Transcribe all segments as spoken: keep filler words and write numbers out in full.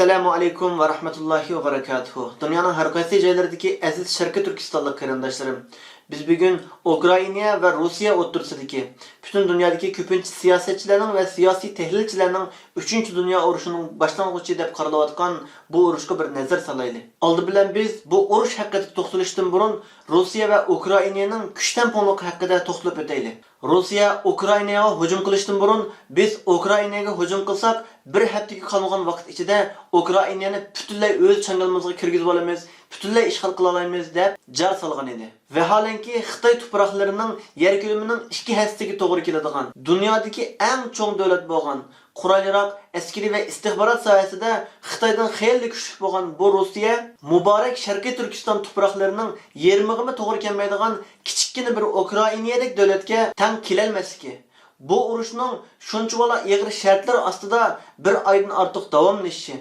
ئەسسالامۇ ئەلەيكۇم ۋە رەھمەتۇللاھى ۋە بەرىكاتۇھۇ. دۇنيانىڭ ھەر قايسى جايلىرىدىكى ئەزىز شەرقىي تۈركىستانلىق قېرىنداشلىرىم، بىز بۈگۈن ئۇكرائىنا ۋە روسىيە ئوتتۇرىسىدىكى، پۈتۈن دۇنيادىكى كۆپىنچە سىياسەتچىلەرنىڭ ۋە سىياسىي تەھلىلچىلەرنىڭ ئۈچىنچى دۇنيا ئۇرۇشىنىڭ باشلانغۇچى دەپ قارىلىۋاتقان بۇ ئۇرۇشقا بىر نەزەر سالايلى. ئالدى بىلەن بىز بۇ ئۇرۇش ھەققىدە توختىلىشتىن بۇرۇن، روسىيە ۋە ئۇكرائىنانىڭ كۈچ تەڭپۇڭلۇقى ھەققىدە توختىلىپ ئۆتەيلى. روسىيە ئۇكرائىناغا ھۇجۇم قىلىشتىن بۇرۇن، بىز ئۇكرائىناغا ھۇجۇم قىلساق، بىر ھەپتىگە قالمىغان ۋاقىت ئىچىدە ئۇكرائىنانى پۈتۈنلەي ئۆز چاڭگىلىمىزغا كىرگۈزۈۋالىمىز، پۈتۈنلەي ئىشغال قىلالايمىز، دەپ جار سالغان ئىدى. ۋەھالەنكى، خىتاي تۇپراقلىرىنىڭ يەر كۆلىمىنىڭ ئىككى ھەسسىسىگە توغرا كېلىدىغان، دۇنيادىكى ئەڭ چوڭ دۆلەت بولغان، قورال-ياراغ، ئەسكىرىي ۋە ئىستىخبارات ساھەسىدە خىتايدىن خېلى كۈچلۈك بولغان بۇ روسىيە مۇبارەك شەرقىي تۈركىستان تۇپراقلىرىنىڭ يېرىمىغىمۇ توغرا كەلمەيدىغان كىچىككىنە بىر ئۇكرائىنادەك دۆلەتكە تەڭ كېلەلمەسلىكى، بۇ ئۇرۇشنىڭ شۇنچىۋالا ئېغىر شەرتلەر ئاستىدا بىر ئايدىن ئارتۇق داۋاملىشىشى،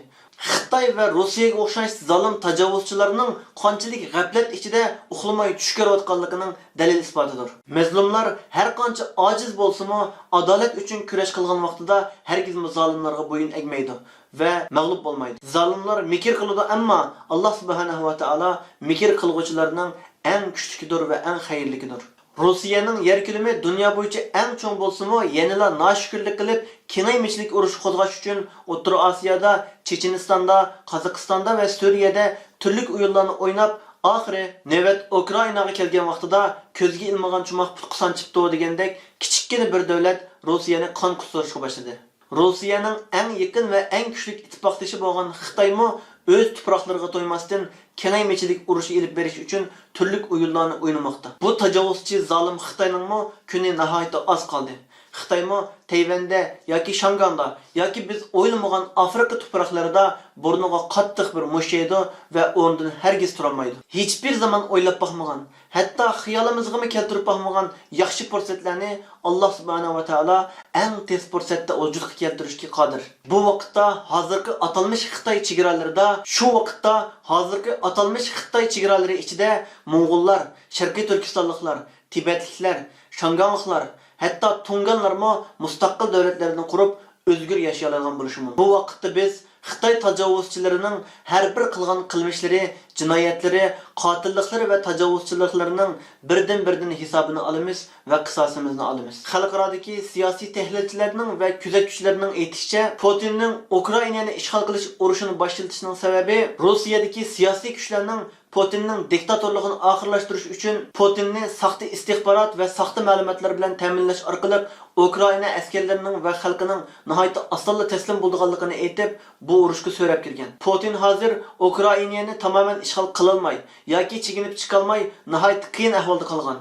خىتاي ۋە روسىيەگە ئوخشاش زالىم تاجاۋۇزچىلارنىڭ قانچىلىك غەپلەت ئىچىدە ئۇخلىماي چۈش كۆرۈۋاتقانلىقىنىڭ دەلىل-ئىسپاتىدۇر. مەزلۇملار ھەر قانچە ئاجىز بولسىمۇ، ئادالەت ئۈچۈن كۈرەش قىلغان ۋاقتىدا ھەرگىزمۇ زالىملارغا بويۇن ئەگمەيدۇ ۋە مەغلۇپ بولمايدۇ. زالىملار مىكىر قىلىدۇ، ئەمما ئاللا سۇبھانەھۇ ۋە تائالا مىكىر قىلغۇچىلارنىڭ ئەڭ كۈچلۈكىدۇر ۋە ئەڭ خەيرلىكىدۇر. روسىيەنىڭ يەر كۆلىمى دۇنيا بويىچە ئەڭ چوڭ بولسىمۇ، يەنىلا ناشۈكۈرلۈك قىلىپ، كېڭەيمىچىلىك ئۇرۇشى قوزغاش ئۈچۈن ئوتتۇرا ئاسىيادا، چېچېنىستاندا، قازاقىستاندا ۋە سۈرىيەدە تۈرلۈك ئويۇنلارنى ئويناپ، ئاخىرى نۆۋەت ئۇكرائىناغا كەلگەن ۋاقتىدا، كۆزگە ئىلمىغان چوماق پۇتقا سانچىپتۇ دېگەندەك كىچىككىنە بىر دۆلەت روسىيەنى قان قۇسۇرۇشقا باشلىدى. روسىيەنىڭ ئەڭ يېقىن ۋە ئەڭ كۈچلۈك ئىتتىپاقدىشى بولغان خىتايمۇ ئۆز تۇپراقلىرىغا تويماستىن، كېڭەيمىچىلىك ئۇرۇشى ئېلىپ بېرىش ئۈچۈن تۈرلۈك ئويۇنلارنى ئوينىماقتا. بۇ تاجاۋۇزچى زالىم خىتاينىڭمۇ كۈنى ناھايىتى ئاز قالدى. خىتايمۇ تەيۋەندە ياكى شاڭگاڭدا ياكى بىز ئويلىمىغان ئافرىقا تۇپراقلىرىدا بۇرنىغا قاتتىق بىر مۇش يەيدۇ ۋە ئورنىدىن ھەرگىز تۇرالمايدۇ. ھېچبىر زامان ئويلاپ باقمىغان، ھەتتا خىيالىمىزغىمۇ كەلتۈرۈپ باقمىغان ياخشى پۇرسەتلەرنى ئاللا سۇبھانەھۇ ۋە تائالا ئەڭ تېز پۇرسەتتە ۋۇجۇدقا كەلتۈرۈشكە قادىر. بۇ ۋاقىتتا ھازىرقى ئاتالمىش خىتاي چېگرالىرىدا، شۇ ۋاقىتتا ھازىرقى ئاتالمىش خىتاي چېگرالىرى ئىچىدە موڭغۇللار، شەرقىي تۈركىستانلىقلار، تىبەتلىكلەر، شاڭگاڭلىقلار، ھەتتا تۇڭگانلارمۇ مۇستەقىل دۆلەتلەرنى قۇرۇپ، ئۆزگىرى ياشىيالايدىغان بولۇشى مۇمكىن. بۇ ۋاقىتتا بىز خىتاي تاجاۋۇزچىلىرىنىڭ ھەر بىر قىلغان قىلمىشلىرى، جىنايەتلىرى، قاتىللىقلىرى ۋە تاجاۋۇزچىلىقلىرىنىڭ بىردىن-بىردىن ھېسابىنى ئالىمىز ۋە قىساسىمىزنى ئالىمىز. خەلقئارادىكى سىياسىي تەھلىلچىلەرنىڭ ۋە كۆزەتكۈچىلەرنىڭ ئېيتىشىچە، پۇتىننىڭ ئۇكرائىنانى ئىشغال قىلىش ئۇرۇشىنى باشلىتىشىنىڭ سەۋەبى روسىيەدىكى سىياسىي كۈچلەرنىڭ پۇتىننىڭ دىكتاتورلۇقىنى ئاخىرلاشتۇرۇش ئۈچۈن پۇتىننى ساختا ئىستىخبارات ۋە ساختا مەلۇماتلار بىلەن تەمىنلەش ئارقىلىق ئۇكرائىنا ئەسكەرلىرىنىڭ ۋە خەلقىنىڭ ناھايىتى ئاسانلا تەسلىم بولىدىغانلىقىنى ئېيتىپ، بۇ ئۇرۇشقا سۆرەپ كىرگەن. پۇتىن ھازىر ئۇكرائىنانى تامامەن ئىشغال قىلالماي ياكى چېكىنىپ چىقالماي، ناھايىتى قىيىن ئەھۋالدا قالغان.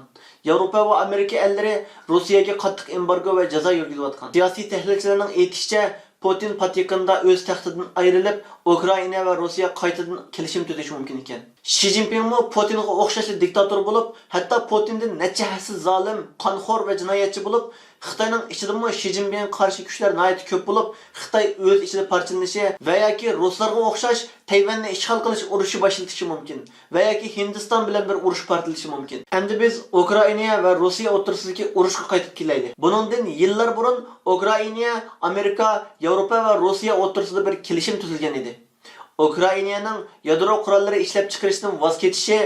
ياۋروپا ۋە ئامېرىكا ئەللىرى روسىيەگە قاتتىق ئېمبارگو ۋە جازا يۈرگۈزۈۋاتقان. سىياسىي تەھلىلچىلەرنىڭ ئېيتىشىچە، پۇتىن پات يېقىندا ئۆز تەختىدىن ئايرىلىپ، ئۇكرائىنا ۋە روسىيە قايتىدىن كېلىشىم تۈزۈشى مۇمكىن ئىكەن. شى جىنپىڭمۇ پۇتىنغا ئوخشاشلا دىكتاتور بولۇپ، ھەتتا پۇتىندىن نەچچە ھەسسە زالىم، قانخور ۋە جىنايەتچى بولۇپ، خىتاينىڭ ئىچىدىمۇ شى جىنپىڭغا قارشى كۈچلەر ناھايىتى كۆپ بولۇپ، خىتاي ئۆز ئىچىدە پارچىلىنىشى ۋە ياكى رۇسلارغا ئوخشاش تەيۋەننى ئىشغال قىلىش ئۇرۇشى باشلىتىشى مۇمكىن ۋە ياكى ھىندىستان بىلەن بىر ئۇرۇش پارتلىشى مۇمكىن. ئەمدى بىز ئۇكرائىنا ۋە روسىيە ئوتتۇرىسىدىكى ئۇرۇشقا قايتىپ كېلەيلى. بۇنىڭدىن يىللار بۇرۇن ئۇكرائىنا، ئامېرىكا، ياۋروپا ۋە روسىيە ئوتتۇرىسىدا بىر كېلىشىم تۈزۈلگەن ئىدى. ئۇكرائىنانىڭ يادرو قوراللىرى ئىشلەپ چىقىرىشتىن ۋاز كېچىشى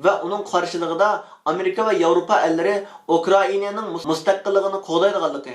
ۋە ئۇنىڭ قارشىلىقىدا ئامېرىكا ۋە ياۋروپا ئەللىرى ئۇكرائىنانىڭ مۇس-، مۇستەقىللىقىنى قوغدايدىغانلىقى،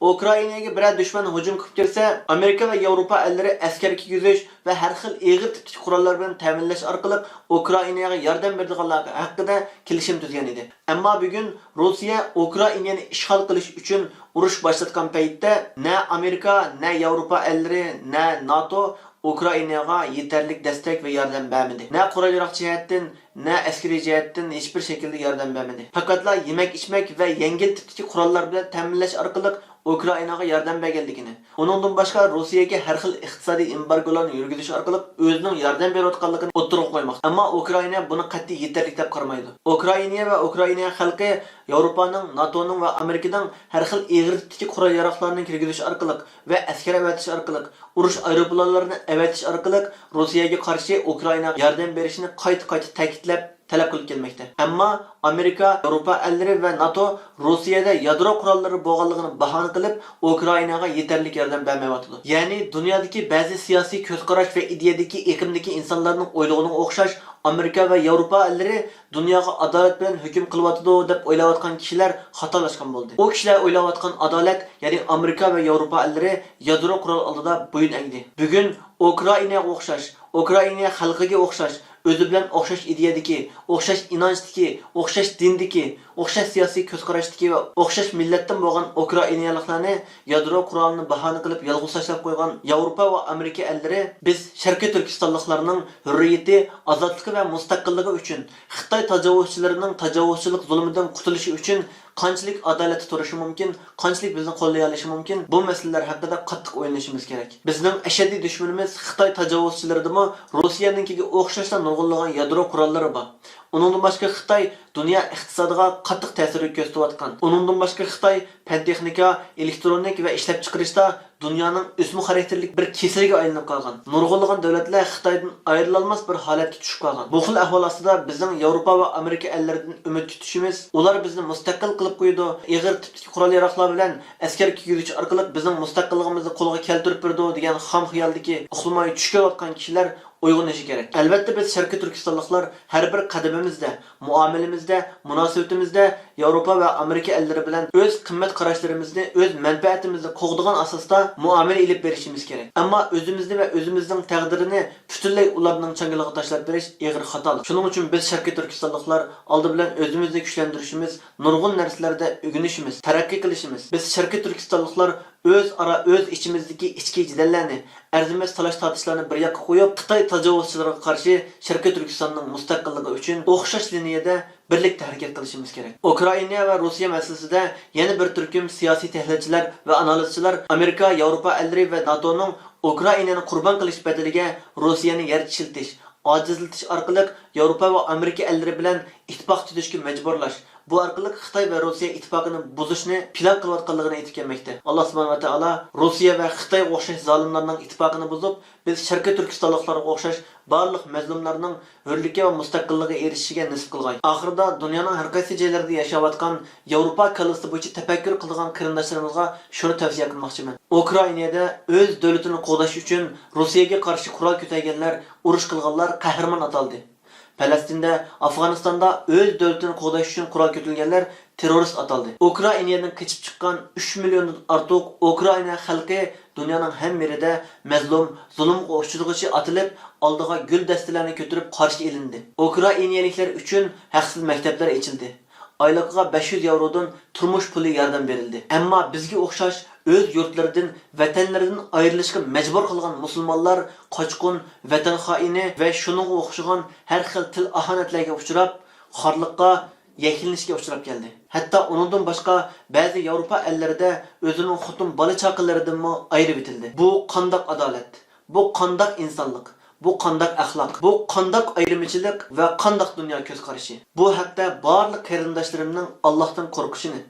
ئۇكرائىناگە بىرەر دۈشمەن ھۇجۇم قىلىپ كىرسە، ئامېرىكا ۋە ياۋروپا ئەللىرى ئەسكەر كىيگۈزۈش ۋە ھەر خىل ئېغىر تىپتىكى قوراللار بىلەن تەمىنلەش ئارقىلىق ئۇكرائىناغا ياردەم بېرىدىغانلىقى ھەققىدە كېلىشىم تۈزگەن ئىدى. ئەمما بۈگۈن روسىيە ئۇكرائىنانى ئىشغال قىلىش ئۈچۈن ئۇرۇش باشلاتقان پەيتتە نە ئامېرىكا، نە ياۋروپا ئەللىرى، نە ناتو ئۇكرائىناغا يېتەرلىك دەستەك ۋە ياردەم بەرمىدى. نە قورال-ياراغ جەھەتتىن، نە ئەسكىرىي جەھەتتىن ھېچبىر شەكىلدە ياردەم بەرمىدى. پەقەتلا يېمەك-ئىچمەك ۋە يەڭگىل تىپتىكى قوراللار بىلەن تەمىنلەش ئارقىلىق ئۇكرائىناغا ياردەم بەرگەنلىكىنى، ئۇنىڭدىن باشقا روسىيەگە ھەر خىل ئىقتىسادىي ئېمبارگولارنى يۈرگۈزۈش ئارقىلىق ئۆزىنىڭ ياردەم بېرىۋاتقانلىقىنى ئوتتۇرىغا قويماقتا. ئەمما ئۇكرائىنا بۇنى قەتئىي يېتەرلىك دەپ قارىمايدۇ. ئۇكرائىنا ۋە ئۇكرائىنا خەلقى ياۋروپانىڭ، ناتونىڭ ۋە ئامېرىكىنىڭ ھەر خىل ئېغىر تىپتىكى قورال-ياراغلارنى كىرگۈزۈش ئارقىلىق ۋە ئەسكەر ئەۋەتىش ئارقىلىق، ئۇرۇش ئايروپىلانلىرىنى ئەۋەتىش ئارقىلىق روسىيەگە قارشى ئۇكرائىناغا ياردەم بېرىشىنى قايتا-قايتا تەكىتلەپ، تەلەپ قىلىپ كەلمەكتە. ئەمما ئامېرىكا، ياۋروپا ئەللىرى ۋە ناتو روسىيەدە يادرو قوراللىرى بولغانلىقىنى باھانە قىلىپ، ئۇكرائىناغا يېتەرلىك ياردەم بەرمەيۋاتىدۇ. يەنى دۇنيادىكى بەزى سىياسىي كۆز قاراش ۋە ئىدىيەدىكى ئېقىمدىكى ئىنسانلارنىڭ ئويلىغىنىغا ئوخشاش، ئامېرىكا ۋە ياۋروپا ئەللىرى دۇنياغا ئادالەت بىلەن ھۆكۈم قىلىۋاتىدۇ دەپ ئويلاۋاتقان كىشىلەر خاتالاشقان بولدى. ئۇ كىشىلەر ئويلاۋاتقان ئادالەت، يەنى ئامېرىكا ۋە ياۋروپا ئەللىرى يادرو قورال ئالدىدا بويۇن ئەگدى. بۈگۈن ئۇكرائىناغا ئوخشاش، ئۇكرائىنا خەلقىگە ئوخشاش، ئۆزى بىلەن ئوخشاش ئىدىيەدىكى، ئوخشاش ئىنانچتىكى، ئوخشاش دىندىكى، ئوخشاش سىياسىي كۆز قاراشتىكى ۋە ئوخشاش مىللەتتىن بولغان ئۇكرائىنالىقلارنى يادرو قورالىنى باھانە قىلىپ يالغۇز تاشلاپ قويغان ياۋروپا ۋە ئامېرىكا ئەللىرى بىز شەرقىي تۈركىستانلىقلارنىڭ ھۆرىيىتى، ئازادلىقى ۋە مۇستەقىللىقى ئۈچۈن، خىتاي تاجاۋۇزچىلىرىنىڭ تاجاۋۇزچىلىق زۇلمىدىن قۇتۇلۇشى ئۈچۈن قانچىلىك ئادالەتتە تۇرۇشى مۇمكىن، قانچىلىك بىزنى قوللىيالىشى مۇمكىن، بۇ مەسىلىلەر ھەققىدە قاتتىق ئويلىنىشىمىز كېرەك. بىزنىڭ ئەشەددىي دۈشمىنىمىز خىتاي تاجاۋۇزچىلىرىدىمۇ روسىيەنىڭكىگە ئوخشاشلا نۇرغۇنلىغان يادرو قوراللىرى بار. ئۇنىڭدىن باشقا خىتاي دۇنيا ئىقتىسادىغا قاتتىق تەسىر كۆرسىتىۋاتقان. ئۇنىڭدىن باشقا خىتاي پەن-تېخنىكا، ئېلېكترونىكا ۋە ئىشلەپچىقىرىشتا دۇنيانىڭ ئۆسمە خاراكتېرلىك بىر كېسىلىگە ئايلىنىپ قالغان. نۇرغۇنلىغان دۆلەتلەر خىتايدىن ئايرىلالماس بىر ھالەتكە چۈشۈپ قالغان. بۇ خىل ئەھۋال ئاستىدا بىزنىڭ ياۋروپا ۋە ئامېرىكا ئەللىرىدىن ئۈمىد كۈتۈشىمىز، ئۇلار بىزنى مۇستەقىل قىلىپ قويىدۇ، ئېغىر تىپتىكى قورال-ياراغلار بىلەن ئەسكەر كىيگۈزۈش ئارقىلىق بىزنىڭ مۇستەقىللىقىمىزنى قولغا كەلتۈرۈپ بېرىدۇ دېگەن خام خىيالدىكى ئۇخلىماي چۈش كۆرۈۋاتقان كىشىلەر ئويغىنىشى كېرەك. ئەلۋەتتە، بىز شەرقىي تۈركىستانلىقلار ھەر بىر قەدىمىمىزدە، مۇئامىلىمىزدە، مۇناسىۋىتىمىزدە ياۋروپا ۋە ئامېرىكا ئەللىرى بىلەن ئۆز قىممەت قاراشلىرىمىزنى، ئۆز مەنپەئەتىمىزنى قوغدىغان ئاساستا مۇئامىلە ئېلىپ بېرىشىمىز كېرەك. ئەمما ئۆزىمىزنى ۋە ئۆزىمىزنىڭ تەقدىرىنى پۈتۈنلەي ئۇلارنىڭ چاڭگىلىغا تاشلاپ بېرىش ئېغىر خاتالىق. شۇنىڭ ئۈچۈن بىز شەرقىي تۈركىستانلىقلار ئالدى بىلەن ئۆزىمىزنى كۈچلەندۈرۈشىمىز، نۇرغۇن نەرسىلەردە ئۆگىنىشىمىز، تەرەققىي قىلىشىمىز. بىز شەرقىي تۈركىستانلىقلار ئۆزئارا ئۆز ئىچىمىزدىكى ئىچكى جېدەللەرنى، ئەرزىمەس تالاش-تارتىشلارنى بىر ياققا قويۇپ، خىتاي تاجاۋۇزچىلىرىغا قارشى شەرقىي تۈركىستاننىڭ مۇستەقىللىقى ئۈچۈن ئوخشاش لىنىيەدە بىرلىكتە ھەرىكەت قىلىشىمىز كېرەك. ئۇكرائىنا ۋە روسىيە مەسىلىسىدە يەنە بىر تۈركۈم سىياسىي تەھلىلچىلەر ۋە ئانالىزچىلار ئامېرىكا، ياۋروپا ئەللىرى ۋە ناتونىڭ ئۇكرائىنانى قۇربان قىلىش بەدىلىگە روسىيەنى يەر چىشلىتىش، ئاجىزلىتىش ئارقىلىق ياۋروپا ۋە ئامېرىكا ئەللىرى بىلەن ئىتتىپاق تۈزۈشكە مەجبۇرلاش، بۇ ئارقىلىق خىتاي ۋە روسىيە ئىتتىپاقىنى بۇزۇشنى پىلان قىلىۋاتقانلىقىنى ئېيتىپ كەلمەكتە. ئاللا سۇبھانەھۇ ۋە تائالا روسىيە ۋە خىتايغا ئوخشاش زالىملارنىڭ ئىتتىپاقىنى بۇزۇپ، بىز شەرقىي تۈركىستانلىقلارغا ئوخشاش بارلىق مەزلۇملارنىڭ ھۆرلۈككە ۋە مۇستەقىللىقىغا ئېرىشىشىگە نېسىپ قىلغاي. ئاخىرىدا دۇنيانىڭ ھەر قايسى جايلىرىدا ياشاۋاتقان ياۋروپا كاللىسى بويىچە تەپەككۇر قىلىدىغان قېرىنداشلىرىمىزغا شۇنى تەۋسىيە قىلماقچىمەن. ئۇكرائىنىيەدە ئۆز دۆلىتىنى قوغداش ئۈچۈن روسىيەگە قارشى قورال كۆتەرگەنلەر، ئۇرۇش قىلغانلار قەھرىمان ئاتالدى. پەلەستىندە، ئافغانىستاندا ئۆز دۆلىتىنى قوغداش ئۈچۈن قورال كۆتۈرگەنلەر تېررورىست ئاتالدى. ئۇكرائىنىيەدىن قېچىپ چىققان ئۈچ مىليوندىن ئارتۇق ئۇكرائىنا خەلقى دۇنيانىڭ ھەممە يېرىدە مەزلۇم، زۇلۇمغا ئۇچرىغۇچى ئاتىلىپ، ئالدىغا گۈل دەستىلەرنى كۆتۈرۈپ قارشى ئېلىندى. ئۇكرائىنىيەلىكلەر ئۈچۈن ھەقسىز مەكتەپلەر ئېچىلدى. ئايلىقىغا بەش يۈز ياۋرودىن تۇرمۇش پۇلى ياردەم بېرىلدى. ئەمما بىزگە ئوخشاش ئۆز يۇرتلىرىدىن، ۋەتەنلىرىدىن ئايرىلىشقا مەجبۇر قىلغان مۇسۇلمانلار قاچقۇن، ۋەتەن خائىنى ۋە شۇنىڭغا ئوخشىغان ھەر خىل تىل ئاھانەتلەرگە ئۇچراپ، خارلىققا، يەكلىنىشكە ئۇچراپ كەلدى. ھەتتا ئۇنىڭدىن باشقا بەزى ياۋروپا ئەللىرىدە ئۆزىنىڭ خوتۇن بالا چاقىلىرىدىنمۇ ئايرىۋېتىلدى. بۇ قانداق ئادالەت؟ بۇ قانداق ئىنسانلىق؟ بۇ قانداق ئەخلاق؟ بۇ قانداق ئايرىمىچىلىق ۋە قانداق دۇنيا كۆز قارىشى؟ بۇ ھەقتە بارلىق قېرىنداشلىرىمنىڭ ئاللاھتىن قورقۇشىنى،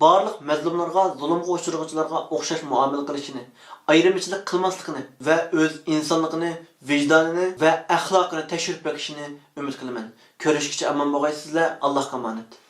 بارلىق مەزلۇملارغا، زۇلۇمغا ئۇچرىغۇچىلارغا ئوخشاش مۇئامىلە قىلىشىنى، ئايرىمىچىلىق قىلماسلىقىنى ۋە ئۆز ئىنسانلىقىنى، ۋىجدانىنى ۋە ئەخلاقىنى تەكشۈرۈپ بېقىشىنى ئۈمىد قىلىمەن. كۆرۈشكىچە ئامان بولغايسىزلەر، ئاللاھقا ئامانەت.